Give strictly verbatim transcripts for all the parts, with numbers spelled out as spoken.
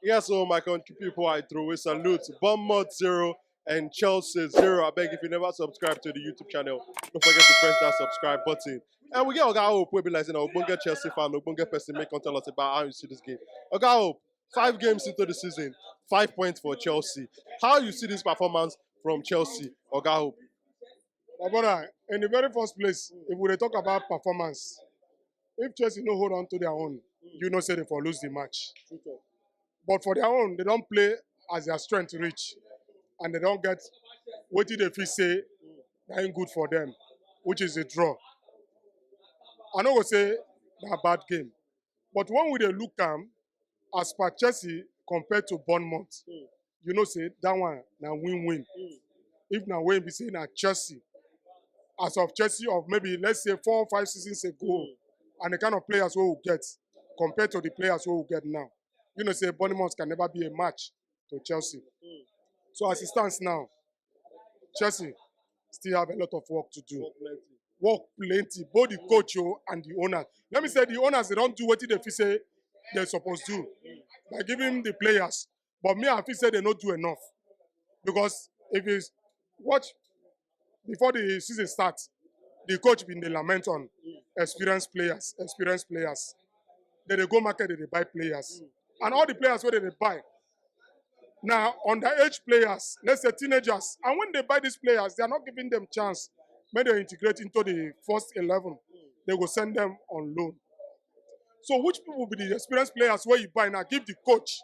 Yes, so my country people, I throw a salute. Bournemouth zero and Chelsea zero. I beg, if you never subscribe to the YouTube channel, don't forget to press that subscribe button. And we get Oga Hope, we be like, you know, Ogbonge Chelsea fan, Ogbonge person, make come tell us about how you see this game. Oga Hope, five games into the season, five points for Chelsea. How you see this performance from Chelsea, Oga Hope? My brother, in the very first place, if we dey talk about performance, if Chelsea no hold on to their own, you know say they for lose the match. But for their own, they don't play as their strength reach, and they don't get what did they feel say that ain't good for them, which is a draw. I no go say na bad game, but when we dey look am as per Chelsea compared to Bournemouth, you know say that one na win-win. If na wey be say na Chelsea, as of Chelsea of maybe, let's say, four or five seasons ago, and the kind of players wey we get compared to the players wey we get now, you know say Bournemouth can never be a match to Chelsea. So as it stands now, Chelsea still have a lot of work to do. Work plenty, both the coach o and the owners. Let me say the owners, they don't do what they feel say they supposed to do by giving the players. But me, I feel say they no do enough, because if you watch before the season starts, the coach been dey lament on experienced players, experienced players. They dey go market, they dey buy players, and all the players wey they dey buy na underage players, let's say teenagers. And when they buy these players, they are not giving them chance when they integrate into the first eleven. They go send them on loan. So which people be the experienced players wey you buy now give the coach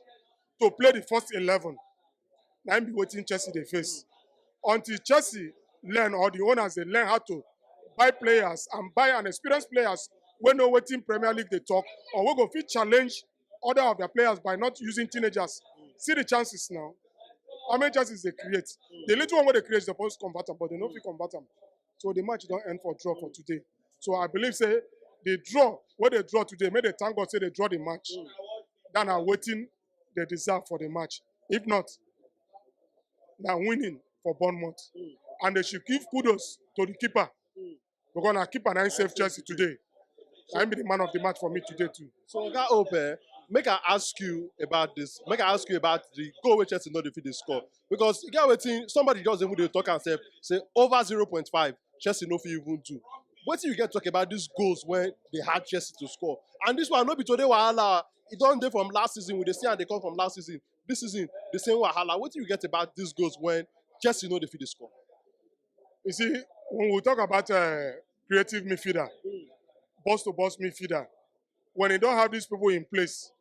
to play the first eleven? Na im be wetin Chelsea dey face. Until Chelsea learn, or the owners dey learn how to buy players and buy an experienced players wey know wetin Premier League dey talk, or wey go fit challenge other of their players by not using teenagers. See the chances now. How many chances they create? The little one wey they create, they supposed to convert them, but they no fit convert them. So the match don't end for draw for today. So I believe say the draw, what they draw today, make they thank God say they draw the match. Than are waiting they deserve for the match. If not, now winning for Bournemouth. And they should give kudos to the keeper. Because na keeper na save Chelsea today. I be the man of the match for me today too. So, Oga Hope, eh, make I ask you about this. Make I ask you about the goal wey Chelsea no dey fit dey score. Because you get wetin somebody just even dey talk and say, say over zero point five, Chelsea no fit even do. Wetin you get talk about these goals when they had Chelsea to score? And this one no be today wahala. E don dey from last season. We dey see and they come from last season. This season, the same wahala. Wetin you get about these goals when Chelsea no dey fit dey score? You see, when we talk about uh, creative midfielder, boss to boss midfielder, when you don't have these people in place,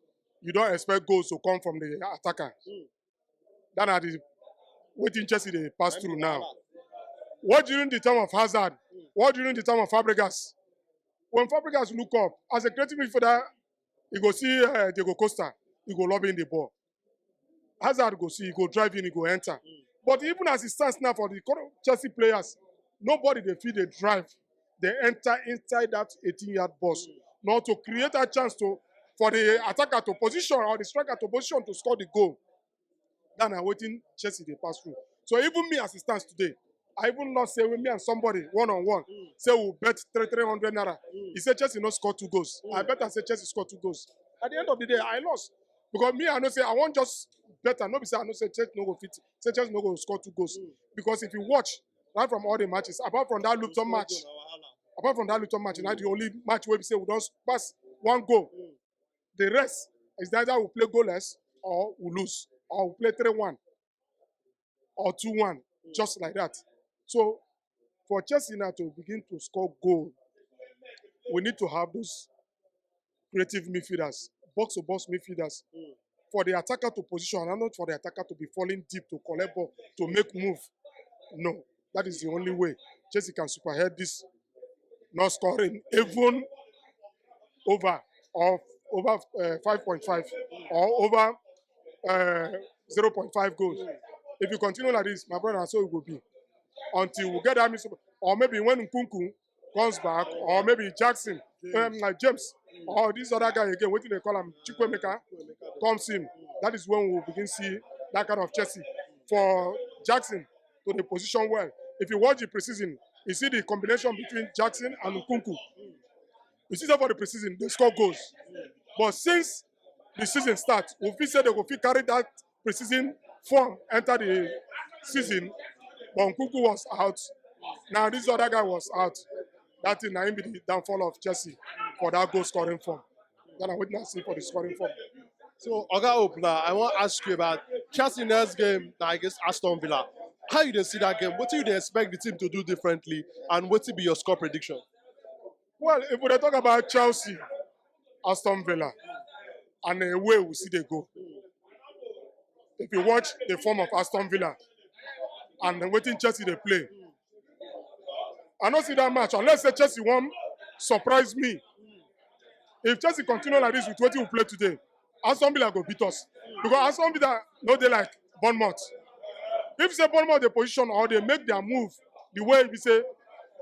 you don't expect goals to come from the attacker. That are the waiting Chelsea they pass through now. What during the time of Hazard? What during the time of Fabregas? When Fabregas look up as a creative midfielder, he go see uh, Diego Costa, he go lob in the ball. Hazard go see, he go drive in, he go enter. But even as it stands now for the current Chelsea players, nobody they feel they drive, they enter inside that eighteen-yard box, not to create a chance to for the attacker to position or the striker to position to score the goal. Than are waiting Chelsea they pass through. So even me as it stands today, I even lost say with me and somebody one on one. Say we bet three three hundred naira. He said Chelsea not score two goals. I bet I said Chelsea score two goals. At the end of the day, I lost because me I know say I won't just bet and not be say I know say Chelsea no go fit. Say Chelsea no go score two goals because if you watch right from all the matches, apart from that Luton match, apart from that Luton match, now the only match where we say we don't pass one goal. The rest is either we play goalless or we lose or we play three one or two one, just like that. So for Chelsea now to begin to score goal, we need to have those creative midfielders, box to box midfielders, for the attacker to position and not for the attacker to be falling deep to collect ball to make move. No, that is the only way Chelsea can superhead this not scoring even over or over uh, five point five or over uh, zero point five goals. If you continue like this, my brother, so it will be until we get that missile. Or maybe when Nkunku comes back, or maybe Jackson, um, like James, or this other guy again, what do they call him, Chukwuemeka, comes in. That is when we will begin see that kind of Chelsea for Jackson to the position well. If you watch the preseason, you see the combination between Jackson and Nkunku. You see that for the preseason, they score goals. But since the season start, we fit say they go fit carry that preseason form enter the season, but Nkunku was out. Now this other guy was out. That thing na him be the downfall of Chelsea for that goal scoring form. Then I witness it for the scoring form. So, Oga Hope, now I want to ask you about Chelsea next game now against Aston Villa. How you dey see that game? What do you dey expect the team to do differently, and what will be your score prediction? Well, if we dey talk about Chelsea, Aston Villa, and the way we see they go, if you watch the form of Aston Villa and wetin Chelsea dey play, I no see that match unless say Chelsea wan surprise me. If Chelsea continue like this with wetin we play today, Aston Villa go beat us because Aston Villa no dey like Bournemouth. If say Bournemouth dey position or they make their move the way we say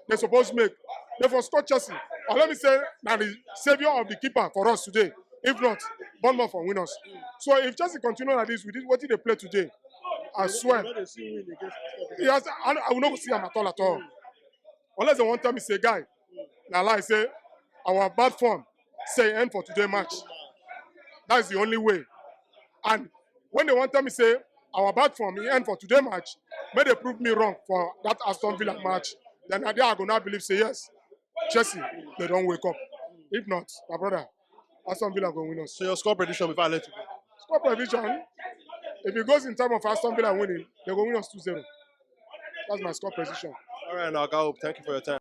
they suppose make, they for score Chelsea. Or let me say na the saviour of the keeper for us today. If not, Bournemouth for win us. So if Chelsea continue like this with this, wetin they play today, I swear, yes, I, I will not see am at all at all. Unless they wan tell me say, guy, na lie say our bad form say end for today match. That's the only way. And when they wan tell me say our bad form e end for today match, make they prove me wrong for that Aston Villa match. Then I, I go now believe say yes, Chelsea, they don wake up. If not, my brother, Aston Villa go win us. So your score prediction before I let you go. Score prediction, if it goes in terms of Aston Villa winning, they go win us two zero. That's my score prediction. All right, now, Oga Hope, thank you for your time.